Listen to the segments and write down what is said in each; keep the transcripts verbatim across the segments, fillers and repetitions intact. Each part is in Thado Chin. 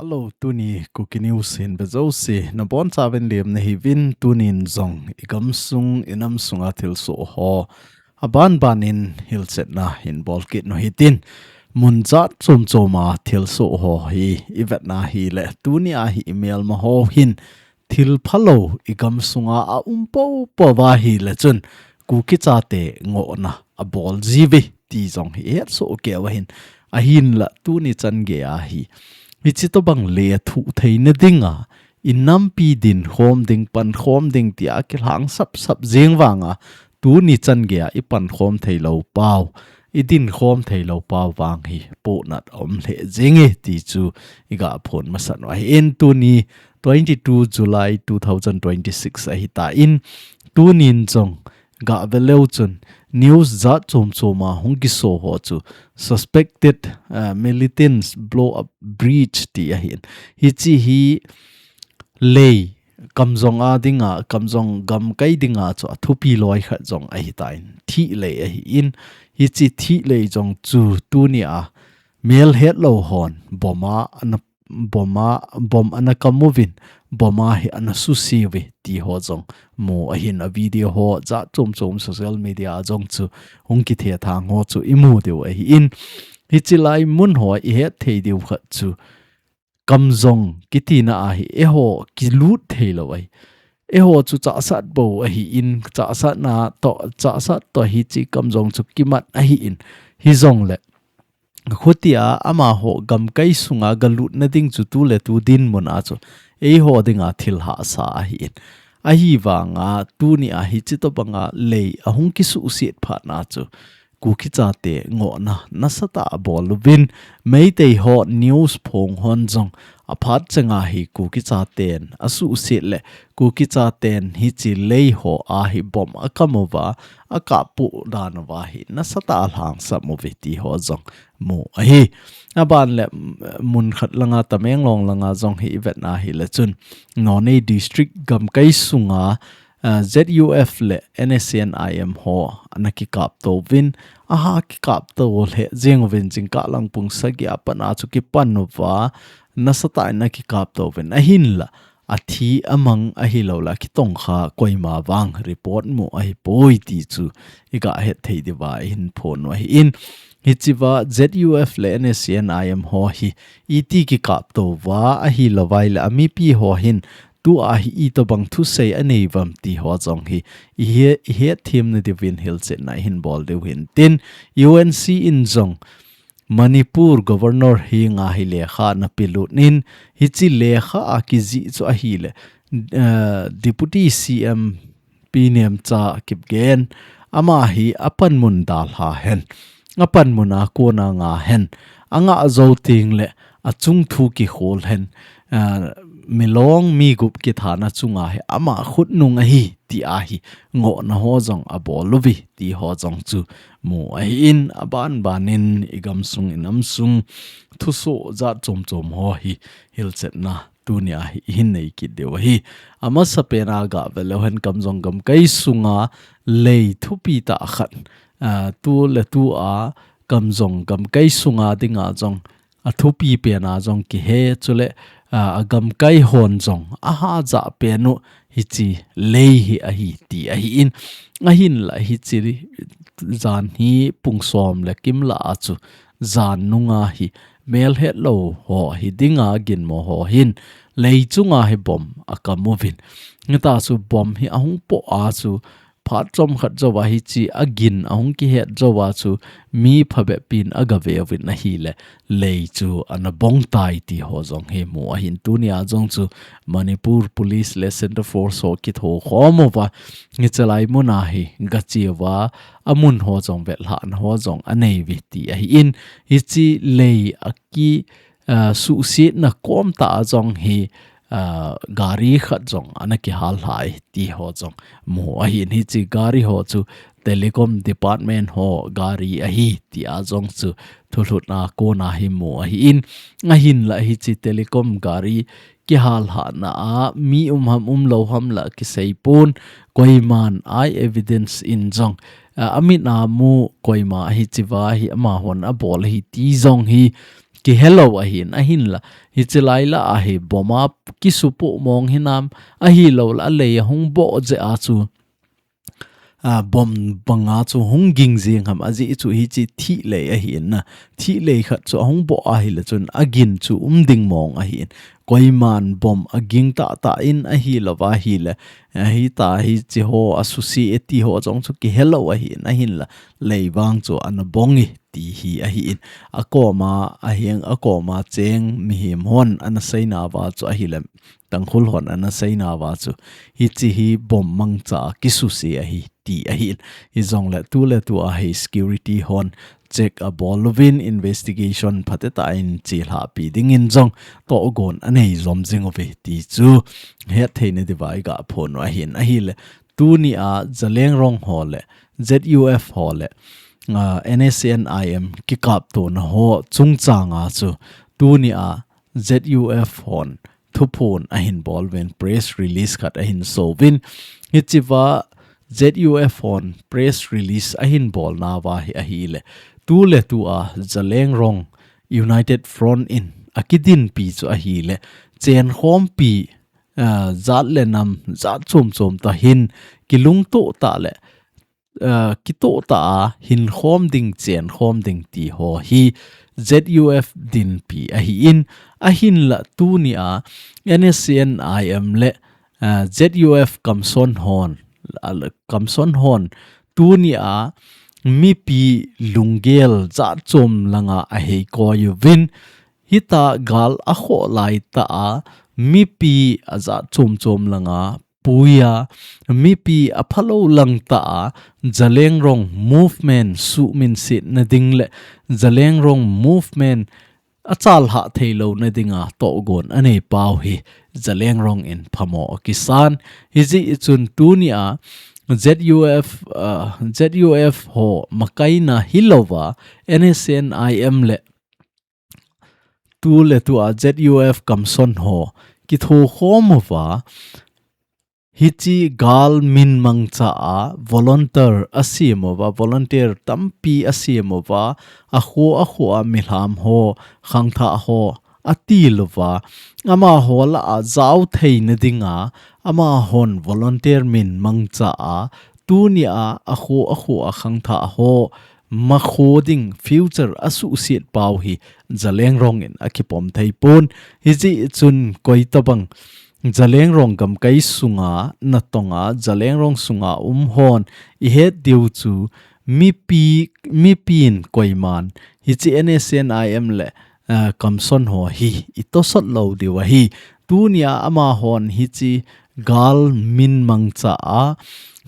Hello, tuni Kuki News hin vejouse nabonchauvin lemna hiuvin, tunin jong igamsung inamsunga thilsoh ho abanbanin hilchetna hin bolkit u hitin, mun jat chomchoma thilsoh ho hi ivetna hile, tunia hi imelma ho hin thil phalou igamsunga aum poupou va hile chun Kuki chate ngohna abol jiuve ti jong hi ihetsoh keiyu ahin, ahinla tuni changeiya hi hiche tobang lethuh theina dinga inampi dinkhom ding, pankhom ding tia kilhang sapsap jeng vanga tuni changeiya ipankhom theilou pau, idinkhom theilou pau vang hi pohnat aum lheh jenge ti chu igaphon masat u ahin, tuni twenty-two July two thousand twenty-six ahitan, tunin jong gaveleu chun news jat chomchoma hung kiso ho chu suspected militants blow up bridge ti ahin, hiche hi lei Kamjong a dinga, Kamjong gamkai dinga chu athupi loi khat jong ahitan, thih lei ahin, hiche thih lei jong chu tunia melhetlou hon bomb a ana, bomb a, bomb ana kamuvin, bomb a hi ana suse uve ti ho jong mu ahin, avideo ho jat chomchom social media a jong chu hung kithethang ho chu imu diu ahin, hiche lai mun ho ihet thei diu khat chu Kamjong kitina ahi, eiho kilut theilou ahi. Eiho chu chahsat bou ahin, chahsatna toh, chahsat toh hiche Kamjong chu kimat ahin, hijongle khutia amaho gamkai sunga galutna ding chu tuletu dinmun a chu eiho dinga thil hahsa ahin, ahivanga tunia hiche tobanga lei ahung kisuhset phatna chu Kuki chate ngohna nasatah abol uvin, Meitei ho news phong hon jong aphat changa hi Kuki chaten asuhset le Kuki chaten hiche lei ho a hi bomb akam uva, akappoh dan uva hi nasatah alhangsap uve ti ho jong mu ahi. Aban le, mm, mun khat langa, Tamenglong langa jong hi ivetna hile chun, Noney District gamkai sunga, ah, Z U F le N S C N I M ho ana kikaptouvin, aha kikapto lheh jeng uvin, jingkah lang pung sagi a pat a chu kipan uva, nasatah in ana kikaptouvin, ahinla athi amang ahilouleh akitongkha koima vang report mu ahipoi ti chu igahet thei diuva ihin phon u ahin, hichea Z U F le N S C N I M ho hi iti kikapto uva ahilouvleh amipi ho hin tua hi itobang thusei anei uvam ti ho jong hi ihe, ihet themna diuvin hilchetna ihin bol diu hintin, U N C in jong Manipur Governor henga hi lekha ana pelut in, hiche lekha a kijih chu ahile, eh, Deputy C M Pi Nemcha Kipgen, ama hi apanmun dalha hen, apanmun a kona nga hen, anga jou tengle achung thu kikhol hen, eh, milong mi gup kithana chunga hi ama khutnung ahi tia hi ngohna ho jong abol uve ti ho jong chu mu ahin, abanbanin igamsung inamsung thusoh jat chomchom ho hi hilchetna tunia hi ihin nei kit diu ahi. Amasapen a gaveleu hen Kamjong gamkai sunga lei thupi tah khat, ah, tuletua Kamjong gamkai sunga dinga jong athupi pena jong kihe, chule, ah, agamkai hon jong ahajah pen u hiche lei hi ahi ti ahin, ahinla hiche jan hi pung som le kim lah a chu jan nunga hi melhetlou ho hi dinga ginmo ho hin lei chunga hi bomb akam uvin, hita chu bomb hi ahung poh a chu phat chomkhat jouva hiche agin ahung kihet jouva chu mi phabep in agave uvin ahile lei chu ana bongtai ti ho jong hi mu ahin, tunia jong chu Manipur Police le Centre Force ho kithokhom uva, hiche lai muna hi gache uva, amun ho jong vetlhahna ho jong anei uve ti ahin, hiche lei aki, ah, suhsetna kom tah a jong hi, ah, gari khat jong ana kihal lhai ti ho jong mu ahin, hiche gari ho chu Telecom Department ho gari ahi tia jong chu thulhutna kona hi mu ahin, ahinla hiche Telecom gari kihal lhahna a mi um ham umlou ham la kiseipon, koiman eye evidence in jong, ah, amit a mu koima hichea hi amahon abol ahi ti jong hi kihelou ahin, ahinla hiche lai lah a hi bomb a kisupoh mong hinam, ahilouleh alei ahung boh jeh a chu, a, bomb banga chu hung ging jing ham, ajeh chu hiche thih lei ahin na. Thih lei khat chu ahung boh ahileh chun agin chu um ding mong ahin. Koiman bomb aging tahtah in ahilouva ahileh, ahitah hiche ho associate ho jong chu kihelou ahin, ahinla lei vang chu ana bong e ti hi ahin. Akoma, aheng akoma cheng mihem hon ana seinauva chu ahileh, Tangkhul hon ana seinauva chu, hiche hi bomb mangcha kisuse ahi ti ahin. Hijongleh tuletu a hi security hon check abol uvin, investigation phatecha in chelhahpi dingin jong togon anei jom jing uve ti chu hetthei nadiuva iga phon u ahin. Ahileh tunia Zeliangrong ho le Z U F ho le, a, N S C N I M kikaptona ho chungchanga chu tunia Z U F hon thuphon ahin bol uvin, press release khat ahin so uvin. Hichea Z U F hon press release ahin bolnauva hi ahileh, tuletu a Zeliangrong United Front in akidinpi chu ahileh, chenkhompi, a, jat le nam, jat chom chom tah hin kilungtoh tah le, a, kitoh tah a hinkhom ding, chenkhom ding ti ho hi Z U F dinpi ahin, ahinla tunia N S C N I M le, a, Z U F kamson hon, a, kamson hon tunia mipi lunggel jat chom langa ahei koi uvin, hitah gal akhoh laitah a mipi ajat chom chom langa puiya, mipi aphalou langtah a Zeliangrong movement suhminsetna ding le Zeliangrong movement achalhah theilouna dinga togon anei pau hi Zeliangrong in phamo akisan. Hijeh chun tunia Z U F, a, Z U F ho makaina hilouva N S C N I M le tuletu a Z U F kamson ho kithokhom uva, hiche gal min mangcha a volunteer asem uva, volunteer tampi asem uva, akho akho a milham ho, khangthah ho atil uva, amaho lah a jao theina dinga, amahon volunteer min mangcha a, tunia akho akho a khangthah ho makho ding future asuhset pau hi Zeliangrong in akipom thei pon. Hijeh chun koitabang Zeliangrong gamkai sunga natonga, Zeliangrong sunga um hon ihet diu chu mipi, mipin koiman hiche N S C N I M le, a, kamson ho hi itosot lou diu ahi. Tunia amahon hiche gal min mangcha a,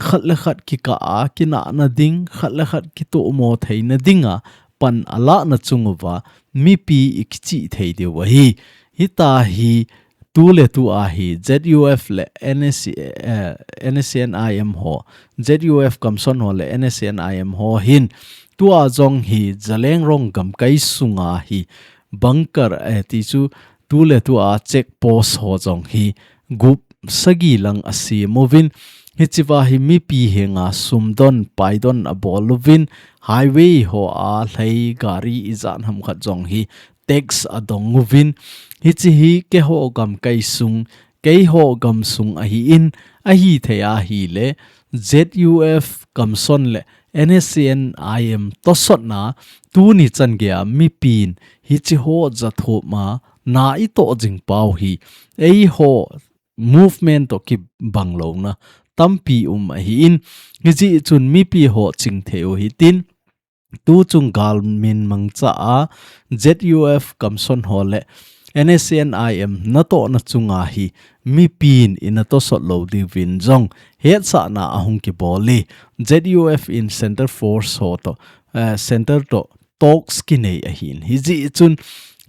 khat le khat kikah a kinahna ding, khat le khat kitomo theina dinga pan alahna chung uva mipi ikichih thei diu ahi. Hitah hi tuletu a hi Z U F le N S C, eh, N S C N I M ho, Z U F kamson ho le N S C N I M ho hin, tua jong hi Zeliangrong gamkai sunga hi bunker, eh, ti chu tuletu a check post ho jong hi gup sagi lang asem uvin, hichea hi mipi henga sumdon, paidon abol uvin, highway ho a lhai gari ijat ham khat jong hi tax adong uvin, hiche hi keiho gamkai sung, keiho gamsung ahin, ahithei ahile, Z U F kamson le N S C N I M tosotna tuni chan geia mipin hiche ho jathum a na itoh jing pau hi, eiho movement toh kibang louna tampi um ahin, hijeh chun mipi ho chingthei u hitin, tuchung gal min mangcha a Z U F kamson ho le N S C N I M natohna chunga hi mipin ina tosot lou diuvin jong hetsahna ahung kibol e. Z U F in Center Force ho toh, eh, Center toh talks kinei ahin. Hijeh chun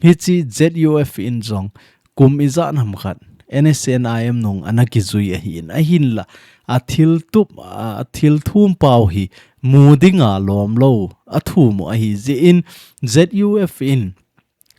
hiche Z U F in jong kum ijat ham khat N S C N I M nung ana kijui ahin, ahinla athil tup, athil thum pau hi mu dinga lom lou athum u ahi jeh in Z U F in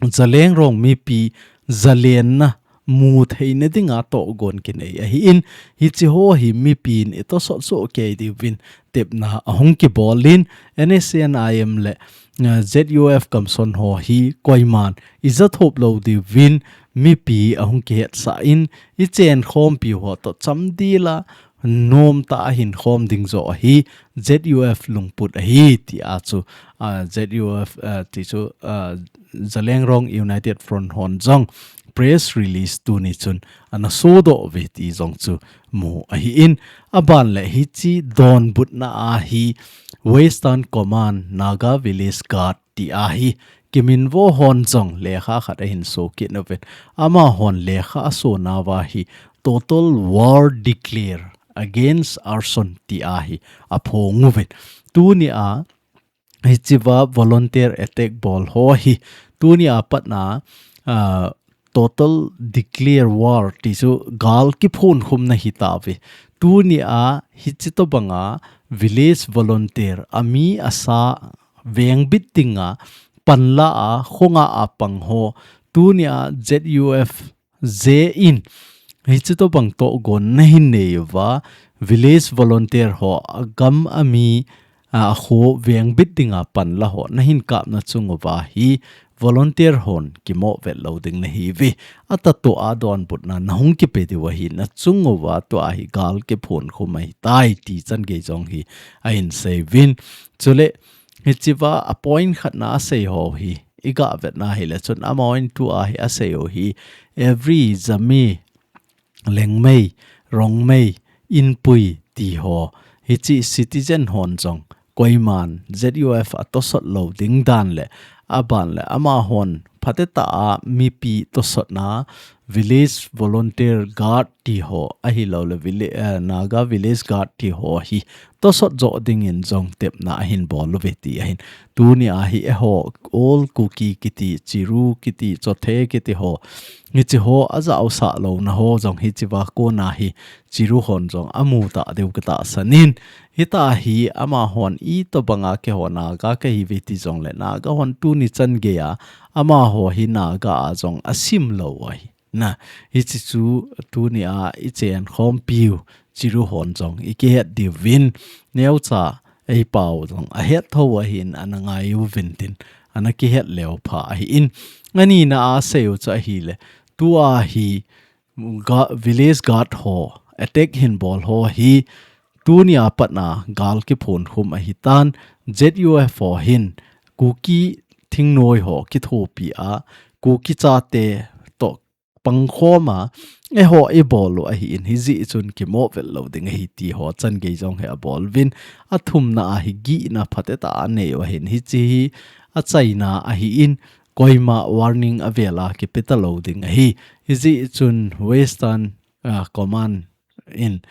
Zeliangrong mipi zalenna mu theina dinga tohgon kinei ahin, hiche ho hi mipin itosot soh kei diuvin tepna ahung kibol in, N S C N I M le eh, Z U F kamson ho hi koiman ija thop lou diuvin mipi ahung kihetsah in, ichenkhompi ho toh chamdel a nomtah a hinkhom ding joh ahi, Z U F lungput ahi, tia chu, ah, Z U F, ah, ti chu, ah, Zeliangrong United Front hon jong press release tuni chun ana sodoh uve ti jong chu mu ahin, aban le hiche donbutna a hi Western Command Naga Village Guard tia hi kiminvo hon jong lekha khat ahin so kit uvin, amahon lekha aso nauva hi total war declare against arson tia hi aphong uvin. Tunia hichea volunteer attack bol ho hi, tunia patna, ah, total declare war ti chu gal kiphonkhumna hitauve. Tunia hiche tobanga village volunteer ami asa vengbit dinga panla a khonga apang ho, tunia Z U F jeh in hiche tobang tohgon nahin nei uva, village volunteer ho agam ami, a, akho vengbit dinga panla ho nahin kapna chung uva hi volunteer hon kimoh vet lou ding nahiuve. Atah toh a donbutna nahung kipe diu ahina chung uva tua hi gal kiphonkhum ahitai ti changei jong hi ahin sei uvin. Chule hichea a point khatna asei ho hi iga vetna hile chun amahon tua hi asei u hi every Zeme, Liangmei, Rongmei, Inpui ti ho, hiche citizen hon jong koiman Z U F atosot lou ding dan le, aban le amahon phatecha a mipi tosotna village volunteer guard ti ho ahilou le villa-, eh, Naga village guard ti ho hi tosot joh dingin jong tepna ahin bol uve ti ahin. Tunia hi eiho Old Kuki kiti, Chiru kiti, Chothe kiti ho, hiche ho ajaosah louna ho jong hichea kona hi Chiru hon jong amu tah diu katahsan in. Hitia hi amahon itobanga keiho Naga kahiuve ti jongle Naga hon tuni changei a amaho hi Naga a jong asim lou u ahi. Na, hiche chu tunia ichenkhompiu Chiru hon jong ikihet diuvin, neocha eipau jong ahet thou ahin ana ngai uvin tin, ana kihet leu pha ahin. Anina a asei u chu ahile, tua hi ga-, village guard ho, attack hin bol ho hi, tunia patna gal kiphonkhum ahitan, Z U F ho hin, Kuki thingnoi ho kithopi a, Kuki chate toh pangkhom a, eiho ibol u ahin, hijeh chun kimoh vet lou ding ahi ti ho changei jong hi abol uvin, athumna a hi gihna phatecha anei u ahin, hiche hi achaina ahin, koima warning avel a kipe talou ding ahi. Hijeh chun Western, ah, Command in,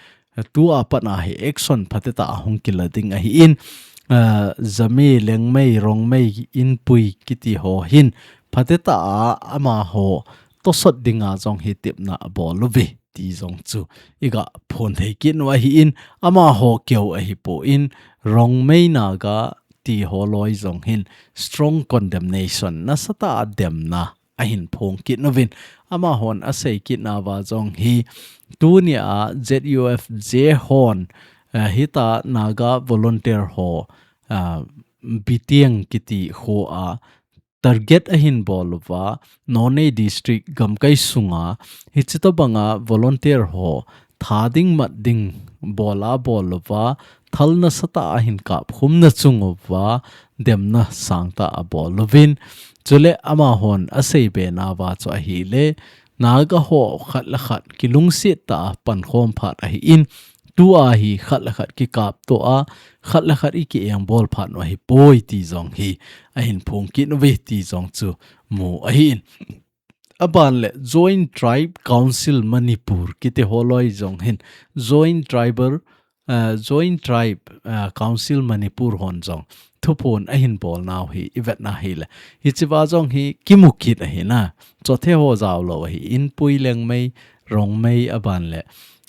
tua patna hi action phatecha a hung kila ding ahin, ah, Zeme, Liangmei, Rongmei, Inpui kiti ho hin phatecha a amaho tosot dinga jong hi tepna abol uve ti jong chu iga phon thei kit u ahin, amaho keu ahipon, Rongmei Naga ti ho loi jong hin strong condemnation, nasatah a demna ahin phong kit uvin. Amahon asei kit nauva jong hi, tunia Z U F jeh hon, eh, hitia Naga volunteer ho, ah, Bitiang kiti kho a target ahin bol uva, Noney District gamkai sunga, hiche tobanga volunteer ho tha ding mat ding bol a bol uva, thal nasatah a ahin kapkhumna chung uva, demna sangtah abol uvin. Chule amahon asei be nauva chu ahile, Naga ho khat le khat kilungset tah a pankhom phat ahin, tua hi khat le khat kikapto a, khat le khat iki engbol phat u ahipoi ti jong hi ahin phong kit uve ti jong chu mu ahin. Aban le Joint Tribe Council Manipur kiti ho loi jong hin, Joint Tribal, ah, Joint Tribe, ah, Council Manipur hon jong thuphon ahin bol nau hi ivet na hile, hichea jong hi kimu kit ahina, Chothe ho jao lou ahi, Inpui, Liangmei, Rongmei aban le,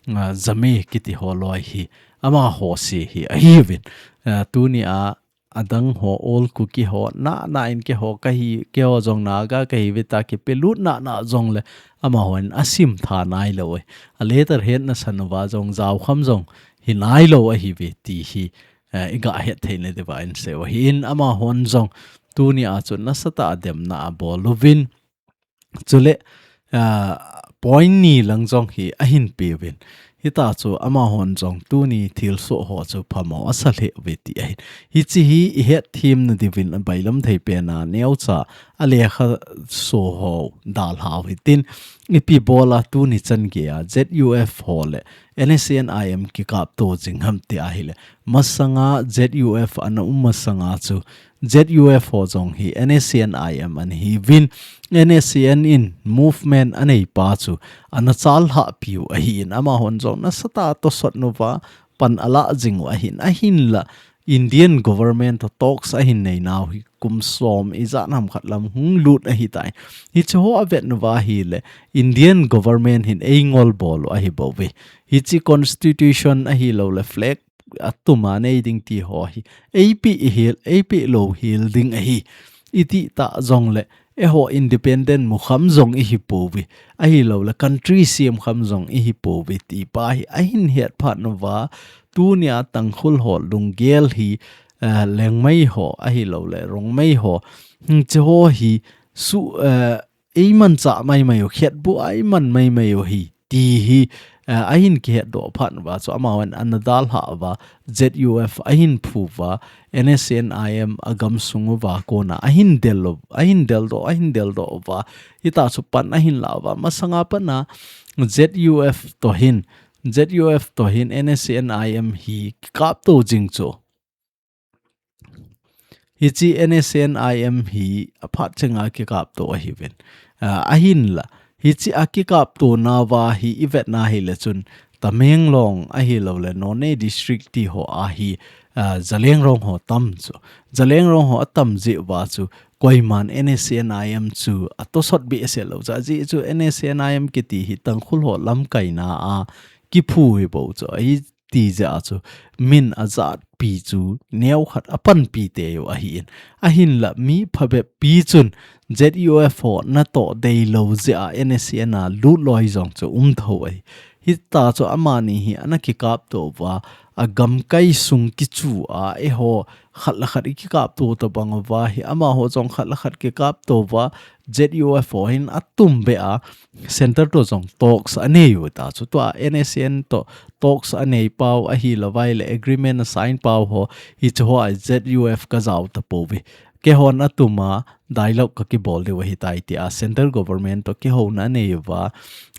ah, Zeme kiti ho loi hi amaho se hi ahiuvin. Ah, tunia adang ho, Old Kuki ho, nana in keiho kahi, keiho jong Naga kahiuve tia kipelut nana jongle, amahon asim tha nailou e. A letterhead na san uva jong jaokham jong hi nailou ahiuve ti hi, eh, iga het theina diuva insei u ahin, amahon jong tuni a chu nasatah a demna abol uvin. Chule, ah, point ni lang jong hi ahin peuvin. Hita chu amahon jong tuni thilsoh ho chu phamo asa lheh uve ti ahin. Hiche hi ihet them na diuvin abailam thei pen a neocha a lekhaso ho dalhau hitin. Ipi bola tuni chan geiya Z U F ho le N S C N I M kikapto jing ham ti ahile. Masanga Z U F ana um masanga chu Z U F ho jong hi N S C N I M ana hiuvin, N S C N in movement anei pa chu ana challhah piu ahin, amahon jong nasatah a tosot nauva pan alah jing u ahin, ahinla Indian government to talks ahin nei nau hi kum som ijat ham khat lam hung lut ahitai. Hiche ho avet nauva ahile Indian government hin eingol bol u ahi bouve. Hiche constitution ahilou le flag atuma nei ding ti ho hi eipeh hel, eipeh lou hel ding ahi. Iti ta jong le eiho independent mu kham jong ihi pouve. Ahilou le country siam kham jong ihi pouve ti pa hi ahin het phat nauva tunia Tangkhul ho lunggel hi, eh, Liangmai ho ahilou le Rongmei ho. Hmm, hiche ho hi su, eh, eimanchah maimai u, khetbu a eiman maimai u hi ti hi, eh, ahin kihetdoh phat uva chu amahon ana dalhah uva, Z U F ahin phu uva, N S C N I M agam sung uva kona ahin del u, ahin deldoh, ahin deldoh uva, hita chu pan ahin la uva, masanga pana Z U F to hin, Z U F to hin N S C N I M hi kikapto jing chu. Hiche N S C N I M hi aphat chenga kikapto ahiuvin. Ah, ahinla, hiche a kikapto nauva hi ivet na hile chun Tamenglong ahilou le Noney district ti ho a hi, ah, Zeliangrong ho tam chu. Zeliangrong ho atam jeh uva chu koiman N S C N I M chu atosot behseh lou. Ajeh chu N S C N I M kiti hi Tangkhul ho lamkaina a kiphu hi bou chu. Ahi ti jeh a chu min ajatpi chu neokhat apanpi teu ahin. Ahinla mi phabep pi chun Z U F ho natoh deilou jeh a N S C N a lut loi jong chu um tho ahi. Hita chu amani hi ana kikapto uva, agamkai sung kichu a eiho khat le khat ikikapto tabang uva hi amaho jong khat le khat kikapto uva, Z U F ho hin atum beh a, center to jong talks anei u ta chu tua N S C N to talks anei pau ahilou vai le agreement asign pau ho hiche ho a Z U F kajao tapouve. Keihon atum a dialogue kakibol diu ahitai tia center government to kihouna anei uva,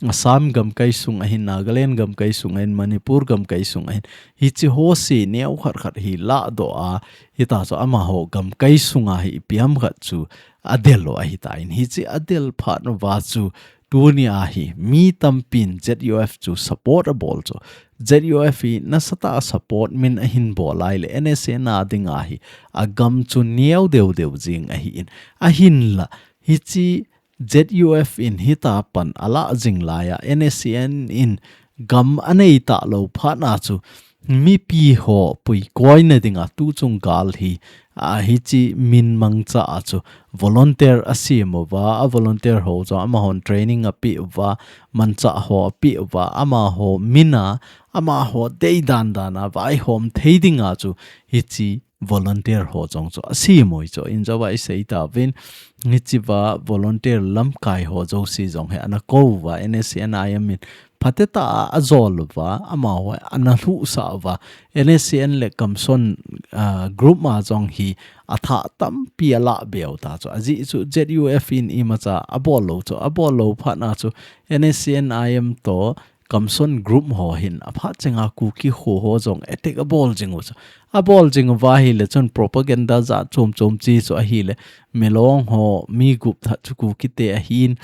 Assam gamkai sung ahin, Nagaland gamkai sung ahin, Manipur gamkai sung ahin, hiche ho se neokhat khat hi ladoh a, hita chu amaho gamkai sunga hi ipi ham khat chu adel u ahitan, hiche adel phat uva chu tunia hi mi tampin Z U F chu support abol chu. Z U F hi nasatah a support min ahin bol lai le N S C N a dinga hi agam chu neo deu deu jing ahin. Ahinla, hiche Z U F in hita pan alah jing laiya N S C N in gam anei talou phat na chu mipi ho puikoina dinga tuchung gal hi, a, hiche min mangcha a chu volunteer asem uva, a volunteer ho chu amahon training apeh uva, manchah ho apeh uva, amaho min a, amaho deidan dan a vaihom thei dinga chu hiche volunteer ho jong chu asem u hi chu, injouva isei tauvin, hichea volunteer lamkai ho jouse jong hi ana kou uva, N S C N I M in phatecha a ajol uva, amaho ana lhuhsah uva, N S C N le Kamson, ah, group ma jong hi athah tampi alah beu ta chu. Ajeh chu Z U F in imacha abol lou chu, abol lou phat na chu N S C N I M to Kamson group ho hin aphat chenga Kuki kho ho jong attack abol jing u chu. Abol jing uva ahile chun propaganda jat chom chom che chu ahile, Milong ho mi gup that chu Kuki te ahin,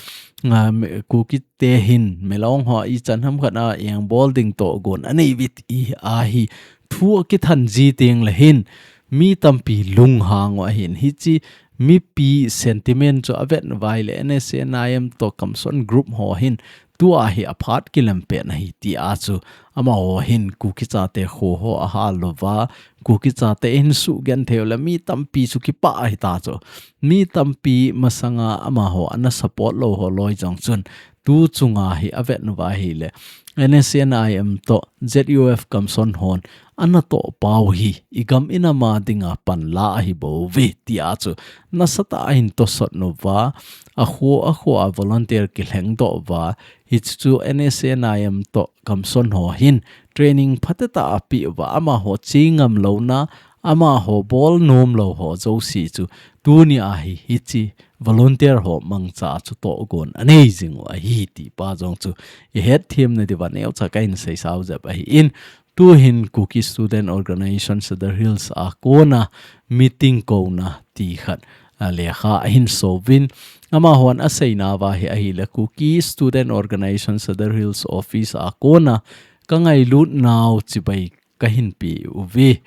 ah, mi, Kuki te hin Milong ho ichan ham khat a engbol ding togon anei uve ti ahi thu akithan ji teng le hin mi tampi lunghang u ahin, hiche mipi sentiment chu avet uva ahile N S C N I M to Kamson group ho hin tua hi aphat kilem pen ahi ti a chu amaho hin Kuki chate kho ho ahal louva, Kuki chate hin sugenthei u le mi tampi chu kipah ahi ta chu. Mi tampi masanga amaho ana support lou ho loi jong chun tu chunga hi avet uva ahile N S C N I M toh Z U F Kamson hon ana toh pau hi i gam i nam a dinga panla ahi bouve ti a chu nasatah a hin tosot uva, akho akho a volunteer kilhengdoh uva, hichu chu N S C N I M toh Kamson ho hin training phatecha apeh uva, amaho chengam louna, amaho bol nom lou ho jouse chu tuni a hi hiche volunteer ho mangcha chu tohgon anei jing u ahi ti pa jong chu i hetthem na diuva neocha kahin seisau jep ahin, tuhin Kuki Student Organisation Sadar Hills a kona meeting kouna ti khat, a, lekha ahin souvin, amahon aseina uva hi ahile Kuki Student Organisation Sadar Hills Office a kona kangailut nau chibai kahin pe uve.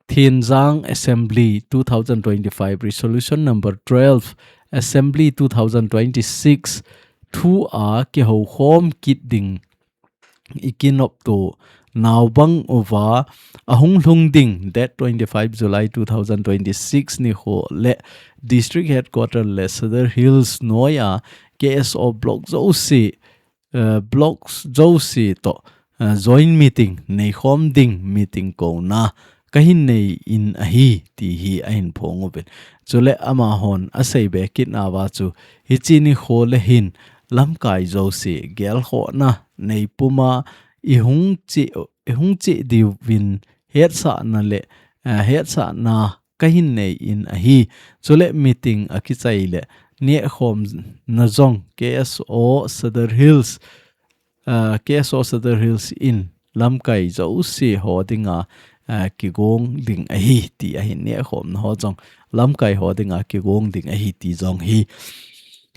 Thinjang Assembly two thousand twenty-five Resolution number twelve, Assembly two thousand twenty-six thu a kihoukhom kit ding i kinopto nau bang uva ahung lhung ding date twenty-five July two thousand twenty-six nikho le District Headquarter le Sadar Hills noi a K S O block jouse, eh, blocks jouse toh, eh, joint meeting neikhom ding meeting kouna kahin nei in ahi ti hi ahin phong uvin. Chule amahon asei be kit nauva chu hiche nikho le hin lamkai jouse gelkhohna neipuma i hung che, i hung che diuvin hetsahna le, eh, hetsahna kahin nei in ahi. Chule meeting akichai le nehkhomna jong K S O Sadar Hills, ah, K S O Sadar Hills in lamkai jouse ho dinga, ah, kigong ding ahi ti ahin, nehkhomna ho jong lamkai ho dinga kigong ding ahi ti jong hi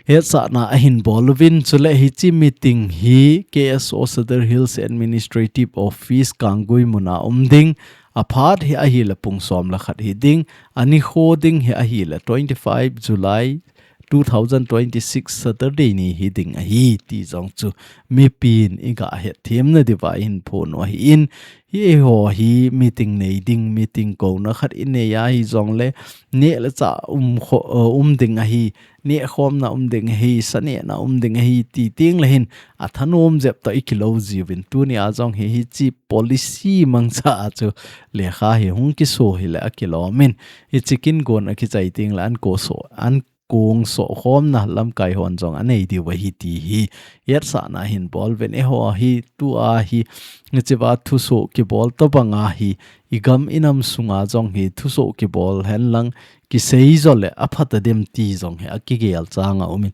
hetsahna ahin bol uvin. Chule hiche meeting hi K S O Sadar Hills Administrative Office Kanggui muna um ding, aphat hi ahile pung som le khat hi ding, anikho ding hi ahile twenty-five July two thousand twenty-six Saturday ni hi ding ahi ti jong chu mipin i ga hetthem na diuva i hin phon u ahin, hi eiho hi meeting nei ding, meeting kouna khat i nei ahi jongle neh le chah um kho, uh, um ding ahi, nehkhomna um ding ahi, sanehna um ding ahi ti teng le hin athanom jep toh i kilo jiuvin, tuni a jong hi hiche policy mangcha a chu lekha hi hung kiso hile akilomin, hiche kin gon akichai teng le an ko so, an kong sohkhomna lamkai hon jong anei diu ahi ti hi hetsahna ahin bol uvin. Eiho hi tua hi hichea thuso kibol tobanga hi i gam i nam sunga jong hi thuso kibol henlang kisei jo le apha tadem ti jong hi akigel chang aumin.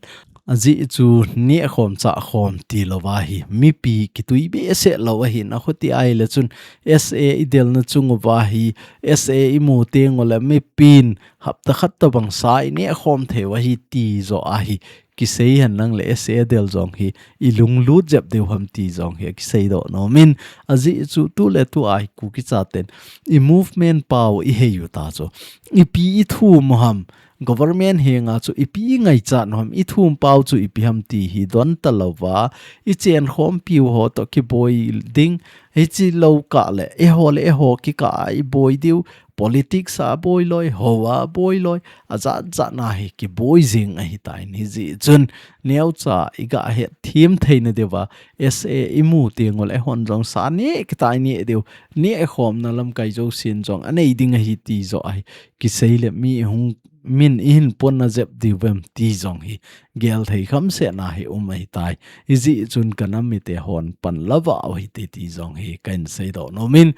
Ajeh chu nehkhom chahkhom ti louva hi mipi kitui behseh lou ahin, akhuti ahile chun S A i delna chung uva hi S A i mu teng ule mipin hapta khat tobang sa i nehkhom thei u ahi ti jo ahi. Kisei henlang le S A del jong hi i lunglut jep diu ham ti jong hi kisei doh nomin, ajeh chu tu le tu a hi Kuki chaten i movement pau i hei u ta chu ipi i thum u ham, government henga chu ipi i ngaichat u ham, i thum pau chu ipi ham ti hi don talouva, i chenkhompiu ho toh kiboi ding, hichi lou kah le eiho le eiho kikah a i boi diu, politics a boi loi, ho a boi loi, ajat jat na hi kiboi jing ahitai. Hijeh chun neocha i ga hetthem theina diuva S A i mu teng ule eihon jong sa neh kitai neh diu, nehkhomna lamkai jousen jong anei ding ahi ti jo ahi. Kisei le mi hung, min i hin ponna jep diu vem ti jong hi gel thei khamsehna hi um ahitai. Hijeh chun ka nam mite hon pan lou va u hite ti jong hi kahin seidoh nomin,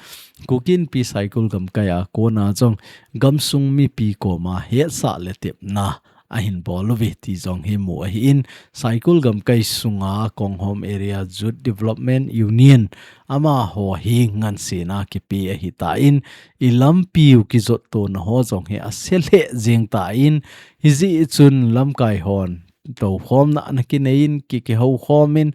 Kuki Inpi Saikul gamkai a kona jong gamsung mipi koma hetsah le tepna ahin bol uve ti jong hi mu ahin, Saikul gamkai sunga Konghom Area Youth Development Union amaho hi ngansena kipe ahitan, i lampiu kijottona ho jong hi ase lheh jeng tan, hijeh chun lamkai hon toukhomna ana kineiyin, ki, kihoukhom in,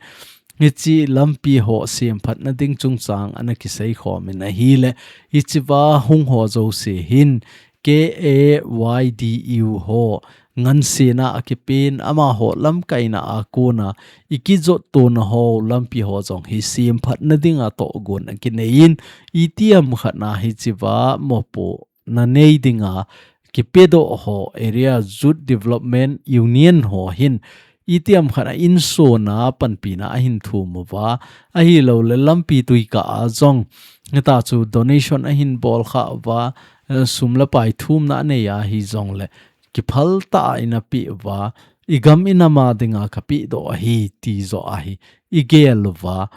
hichi lampi ho semphatna ding chungchang ana kiseikhomin ahile, hichiva hung ho jouse hin K A Y D U ho ngansena a kipen, amaho lamkaina a kona i kijot tona ho lampi ho jong hi semphatna dinga tohgon a kinei in, itiham khat na hiche va mopohna nei dinga kipedoh ho Area Youth Development Union ho hin itiham khat a insona panpina ahin thum uva, ahilou le lampi tuikah a jong hita chu donation ahin bol kha uva, eh, sum le pai thumna anei ahi jong le kiphal tah a ina pe uva, i gam i nam a dinga ka pedoh ahi ti joh ahi, i gel uva,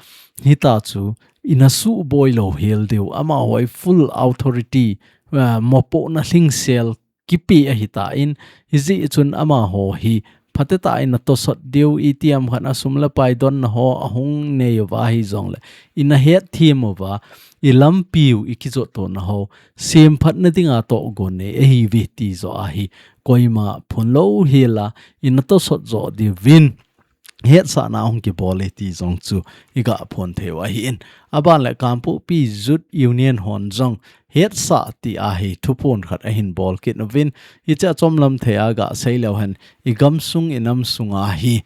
hita chu ina suboi lou hel diu, amaho hi full authority, eh, mopohna lhingsel kipe ahitan, hijeh chun amaho hi phatecha a ina tosot diu, itiham khat a sum le pai donna ho ahung nei uva ahi jong le, ina hetthem uva, i lampiu i kijot tona ho semphatna dinga tohgon nei ahiuve ti joh ahi, koima phon lou hel a ina tosot joh diuvin hetsahna hung kibol e ti jong chu i ga phon thei u ahin. Aban le Kangpokpi Youth Union hon jong hetsah ti ahi thuphon khat ahin bol kit uvin, hiche a chomlam thei a ga sei leu hen, i gamsung i nam sunga hi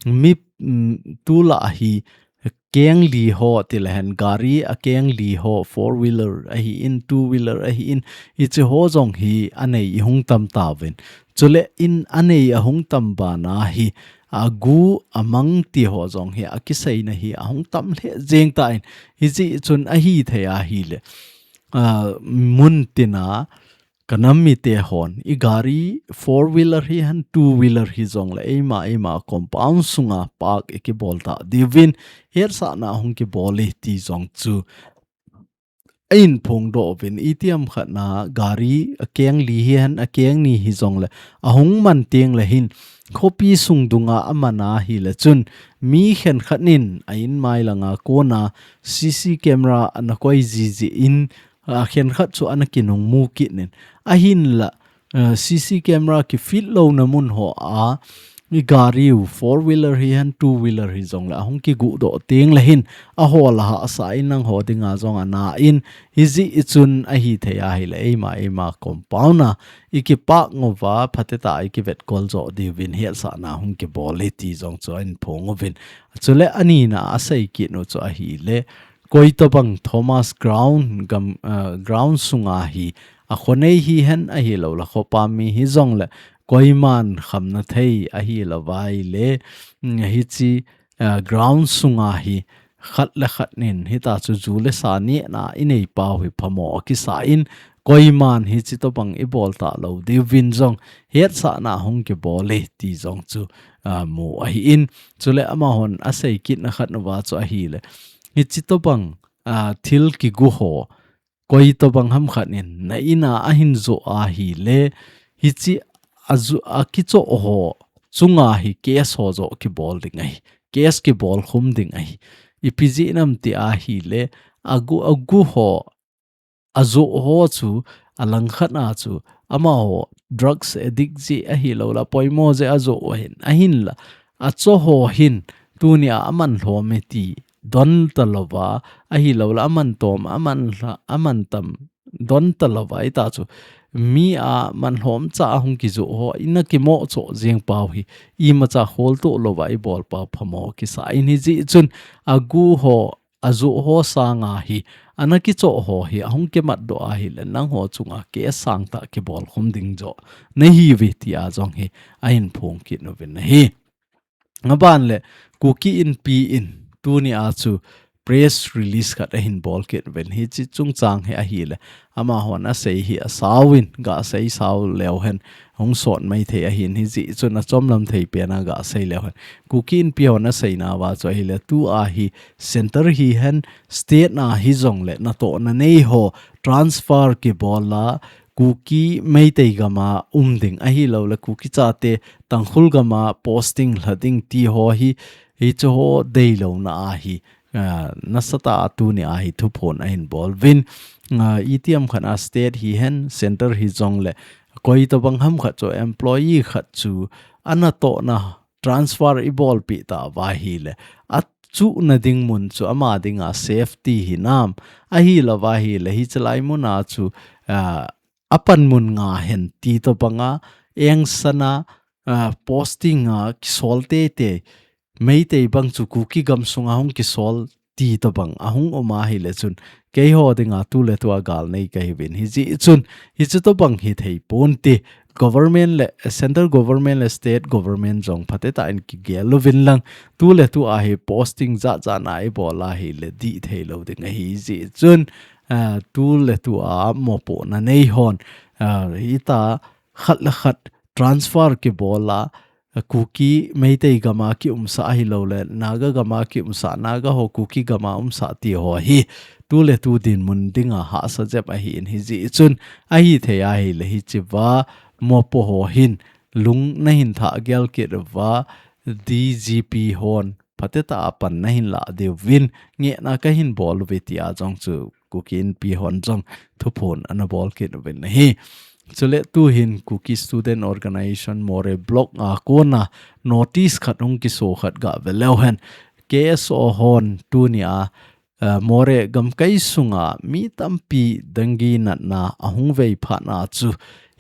mi, mm, tulai hi keng li ho ti le hen, gari a keng li ho, four wheeler ahin, two wheeler ahin, hiche ho jong hi anei i hung tam tauvin. Chule in anei ahung tam bana hi, agu amang ti ho jong hi akiseina hi ahung tam lheh jeng tan, hijeh chun ahithei ahile, ah, mun tina ka nam mite hon, i gari four wheeler hihen, two wheeler hi jong le, eima, eima compound sunga park i kibol ta diuvin, hetsahna hung kibol e ti jong chu ahin phongdoh uvin, itiham khat na gari a keng li hihen, a keng ni hi jong le, ahung man teng le hin, khopi sung dunga aman ahile chun, mi khenkhat nin a in mai langa kona C C camera ana koi jiji in, a khenkhat chu ana kinung mu kit nin, ahinla, eh, C C camera kifit louna mun ho a, i gari u four wheeler hihen, two wheeler hi jong le, ahung kiguh doh teng le hin, aho la hahsa in nangho dinga jong ana in, hijeh chun ahithei ahile, eima, eima compound a i kipark uva, phatecha a i kivetkol joh diuvin hetsahna hung kibol e ti jong chu ahin phong uvin. Chule anina a asei kit u chu ahile, Koitobang Thomas Ground gam, ah, ground sunga hi, a khonei hihen ahilou le, khopam mi hi jong le, koiman khamna thei ahilou vai le, mm, hiche, ah, ground sunga hi khat le khat nin hita chu ju le sa nehna i nei pau hi phamo kisa in, koiman hiche tobang i bol talou diuvin jong hetsahna hung kibol e ti jong chu, ah, mu ahin. Chule amahon asei kitna khat uva chu ahile, hiche tobang, ah, thil kiguh ho, koitobang ham khat nin na in a ahin joh ahile, hiche a ju-, a kichoh ho chunga hi case ho joh kibol ding ahi, case kibol khum ding ahi. Ipi jeh ham ti ahile, agu, agu ho, ajoh ho chu, alangkhat a chu, amaho drugs addict jeh ahilou le, poimo jeh a ajoh u ahin, ahinla, achoh ho hin, tunia aman lhom e ti don talouva, ahilou le, aman tom, aman lha, aman tam don talouva, hita chu mi aman lhom cha a hung kijoh ho, ina kimoh choh jeng pau hi, imacha kholtoh louva i bol pau phamo kisa in, hijeh chun agu ho, ajoh ho sanga hi, ana kichoh ho hi, ahung kimat doh ahile, nangho chunga case sangtah kibol khum ding joh na hiuve ti a jong hi, ahin phong kit uvin ahi. Aban le, Kuki Inpi in, tunia chu press release khat ahin bol kit uvin, hiche chungchang hi ahile, amahon asei hi asao in, ga sei sao leu hen, hung sot mai thei ahin, hijeh chun achomlam thei pen a ga sei leu hen. Kuki Inpi hon aseinauva chu ahile, tua hi center hihen, state na hi jong le, natohna nei ho, transfer kibol a, Kuki Meitei gam a um ding ahilou le, Kuki chate Tangkhul gam a posting lha ding ti ho hi, hiche ho deilouna ahi, ah, nasatah a tunia hi thuphon ahin bol uvin, ah, itiham khat a state hihen, center hi jong le, koitobang ham khat chu, employee khat chu, anatohna transfer i bolpeh tauva ahile, achuhna ding mun chu ama dinga safety hinam, ahilouva ahile, hiche lai muna chu, ah, apanmun nga hen ti tobanga, engsan a, ah, posting a kisol teitei, Meitei bang chu Kuki gamsunga hung kisol ti tobang ahung um ahile chun, keiho dinga tuletu a galnei kahiuvin. Hijeh chun, hichu tobang hithei ponte, government le, central government le state government jong phatecha in kigel uvin lang, tuletu a hi posting jatjat na ibol ahile dih theilou ding ahi. Hijeh chun, ah, tuletu a mopohna neihon, ah, hitia khat le khat transfer kibol a, Kuki Meitei gama kiumsa ahilou le, Naga gama kiumsa, Naga ho Kuki gama umsa ti ho hi, tuletu dinmun dinga hahsa jep ahin. Hijeh chun, ahithei ahile hichea mopo ho hin, lung nahin thah gel kit uva, D G P hon, phatecha a pan nahin lah diuvin, ngehna kahin bol uve tia jong chu Kuki Inpi hon jong thuphon ana bol kit uvin ahi. Chule tuhin Kuki Student Organization Moreh Block a kona notice khat hung kiso khat gave leu hen. K S O hon tunia, eh, Moreh gamkai sunga mi tampi dengue natna ahung vei phat na chu,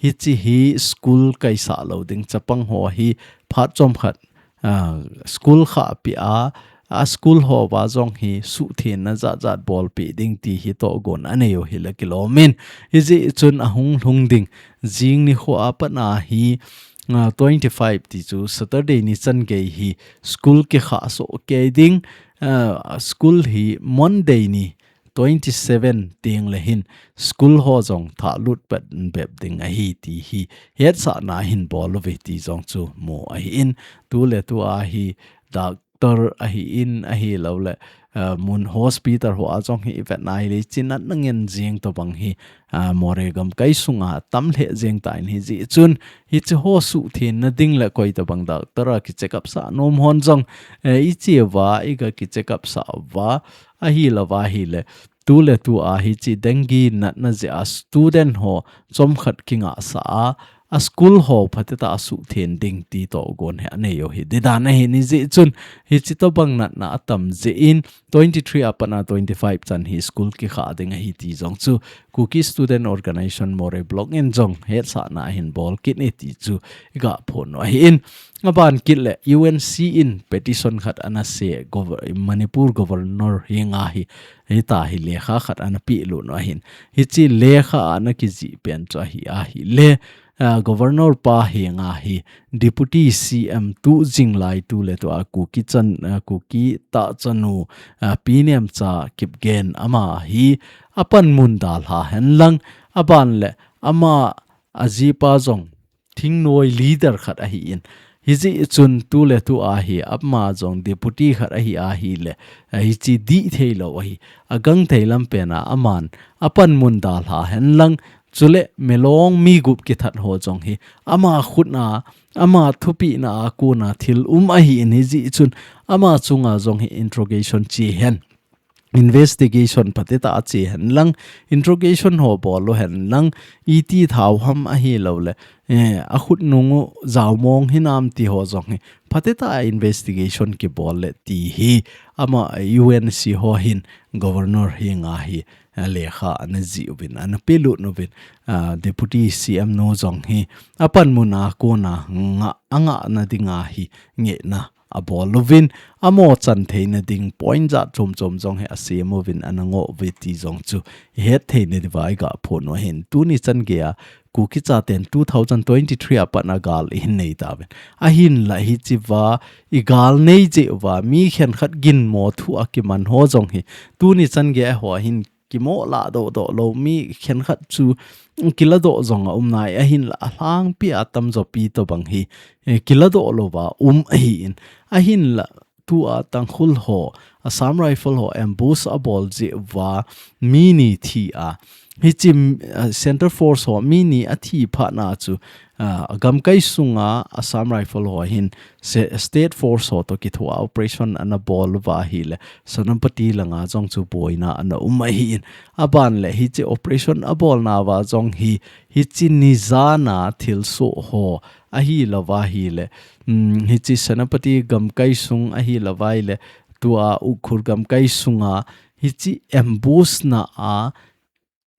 hiche hi school kaisah lou ding chapang ho hi phat chomkhat ah, school kha pia, a school hoa jong hi suhthenna jatjat bolpeh ding ti hi tohgon anei u hile kilomin. Hijeh chun ahung lhung ding jing nikho a pat a hi, ah, twenty-five ti chu Saturday ni changei hi school kikhah soh kei ding, ah, school hi Monday ni twenty-seven teng le hin school ho jong thahlut pat bep ding ahi ti hi hetsahna ahin bol uve ti jong chu mu ahin. Tuletu a hi doctor ahin ahilou le, ah, mun hospital hoa jong hi ivet na hile hiche natna ngen jeng tobang hi, ah, Moreh gamkai sunga tam lheh jeng tan hijeh chun hiche ho suhthenna ding le koi tobang doctor a ki check up sah nom hon jong, eh, ichea iga ki check up sah uva, ahilou va ahile, tuletu a hiche dengue natna jeh a student ho chomkhat kingahsah a, a school ho phatecha a suhthen ding ti tohgon hi anei u hi ding dan ahin. Hijeh chun hiche tobang natna atam jeh in twenty-three a pat a twenty-five chan hi school kikhah ding ahi ti jong chu Kuki Student Organization Moreh Block in jong hetsahna ahin bol kit e ti chu iga phon u ahin. Aban kit le U N C in petition khat ana se, gov-, Manipur Governor henga hi, hitia hi lekha khat ana pelut u ahin. Hiche lekha ana kijih pen chu ahi, ahile, ah, Governor pa henga hi Deputy C M tu jing lai tuletu a Kuki chan, ah, Kuki tahchanu, ah, Pi Nemcha Kipgen ama hi apanmun dalha hen lang, aban le ama ajipa jong thingnoi leader khat ahin. Hijeh chun tuletu a hi ama jong deputy khat ahi ahile, hiche dih theilou ahi. Agangthei lam pen a aman apanmun dalha hen lang, chule Milong mi gup kithat ho jong hi ama khut a, ama thupina a kona thil um ahin, hijeh chun ama chunga jong hi interrogation che hen. Investigation phatecha a che hen lang, interrogation ho bol u hen lang, iti thao ham ahilou le, eh, akhut nung u jaomong hinam ti ho jong hi phatecha a investigation kibol le ti hi ama U N C ho hin Governor henga hi, eh, lekha ana jih uvin, ana pelut uvin, ah, Deputy C M nu jong hi apanmun a kona nga, angahna dinga hi ngehna abol uvin, amo chan theina ding point jat chom chom jong hi asem uvin ana ngoh uve ti jong chu ihet theina diuva iga phon u ahin. Tuni changei a Kuki chaten two thousand twenty-three a pat a gal ihin nei tauvin. Ahinla hichea igal nei jeh uva mi khenkhat ginmo thu a kiman ho jong hi tuni changei a ho hin kimoh lah doh doh lou, mi khenkhat chu kiladoh jong aum nai, ahinla alhangpi a tamjo pi tobang hi, eh, kiladoh louva um ahin. Ahinla tua Tangkhul ho, Assam Rifle ho ambush abol jeh uva mi ni thi a. Hiche, ah, Centre Force ho mi ni athi phat na chu, ah, gamkai sunga Assam Rifle ho hin se-, State Force ho toh kithoa operation ana bol uva ahile, Senapati langa jong chu boina ana um ahin. Aban le hiche operation abolna uva jong hi, hiche ni jan a thilsoh ho ahilou va ahile, um, hiche Senapati gamkai sung ahilou va ahile, tua Ukhrul gamkai sunga hiche ambush na a,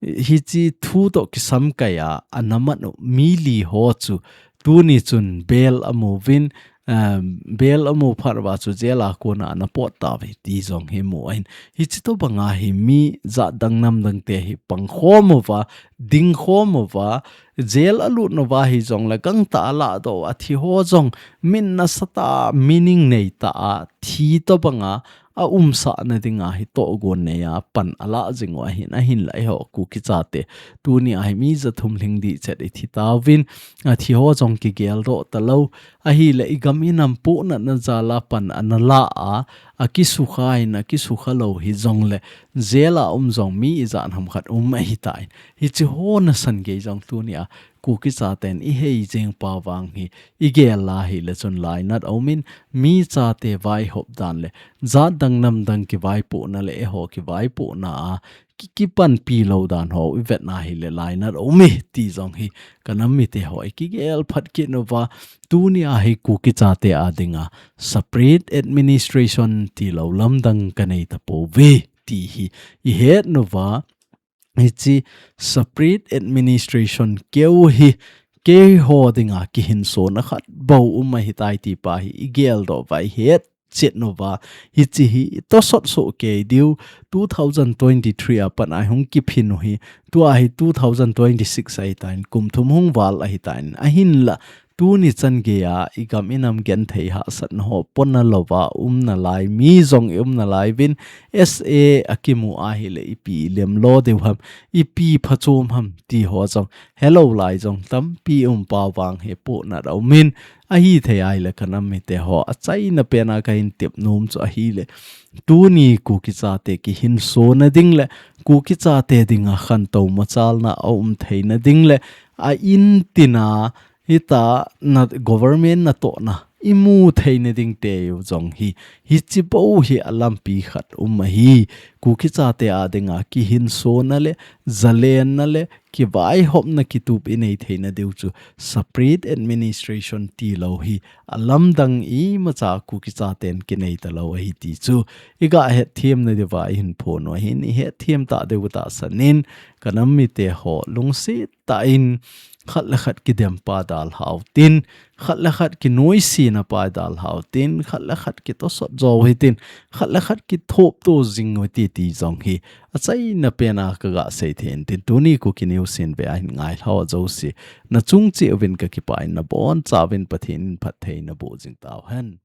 hiche thu toh kisamkai a, ana mat u mi li ho chu tuni chun bail amu uvin, um, bail amu phat uva chu jail a kona ana pot tauve ti jong hi mu ahin. Hichi tobanga hi mi jat dang nam dang te hi pang khom uva, ding khom uva, jail a lut uva hijongle gangtah a lahdoh a thi ho jong min nasatah a, meaning neitah a thi tobanga a umsah na dinga hi tohgon nei a pan alah jing u ahin, ahinla eiho Kuki chate tuni a hi mi jathum lhing dih chet i thi tauvin, a thi ho jong kigeldoh talou, ahile i gam i nam pohnatna jal a pan ana lah a, a kisukha in a kisukha lou hijongle jail a um jong mi ijat ham khat um ahitan. Hichi ho nasan gei jong tuni a Kuki chaten i hei jing pa vang hi i gel a hile chun lainat aumin, mi chate vaihop dan le jat dang nam dang kivaipohna le eiho kivaipohna a ki, kipanpi lou dan ho i vet na hile lainat aume ti jong hi ka nam mite ho i kigel phat kit uva, tuni a hi Kuki chate a dinga separate administration tilou lamdang ka nei tapouve ti hi i het uva, hichi separate administration keu hi keiho dinga kihinsona khat bou um ahitai ti pa hi i geldoh uva i het chet uva, hichi hi i tosot soh kei diu, two thousand twenty-three a pat a hung kiphin u hi, tua hi two thousand twenty-six ahitan, kum thum hung val ahitan, ahinla tuni chan gei a i gam i nam genthei hahsatna ho pona louva um nalai, mi jong i um nalai uvin, S A a kimu a hile ipi i lemlo diu ham, ipi phachom ham ti ho jong helou lai jong tampi um pa vang hi pohnat aumin, ahithei a hile ka nam mite ho achaina pen a ka hin tep nom chu ahile, tuni Kuki chate kihinsona ding le Kuki chate dinga khantou machalna a um theina ding le a in tina hita na government natohna i mu theina ding teu jong hi, hichi bou hi a lampi khat um ahi. Kuki chate a dinga kihinsona le zalenna le kivaihopna kitup i nei theina diu chu separate administration tilou hi a lamdang imacha Kuki chaten kinei talou ahi ti chu i ga hetthem na diuva i hin phon u ahin, i hetthem ta diu tahsan in ka nam mite ho lungset tah in khat le khat kidem pa dalhau tin, khat le khat kinoisena pa dalhau tin, khat le khat kitosot jou hitin, khat le khat kithopto jing u hite ti jong hi achaina pen a ka ga sei thei in tin, tuni Kuki News in ve a hin ngailhau jouse na chung cheh uvin ka kipah in, na boncha uvin Pathen in phatthei naboh jing tauhen.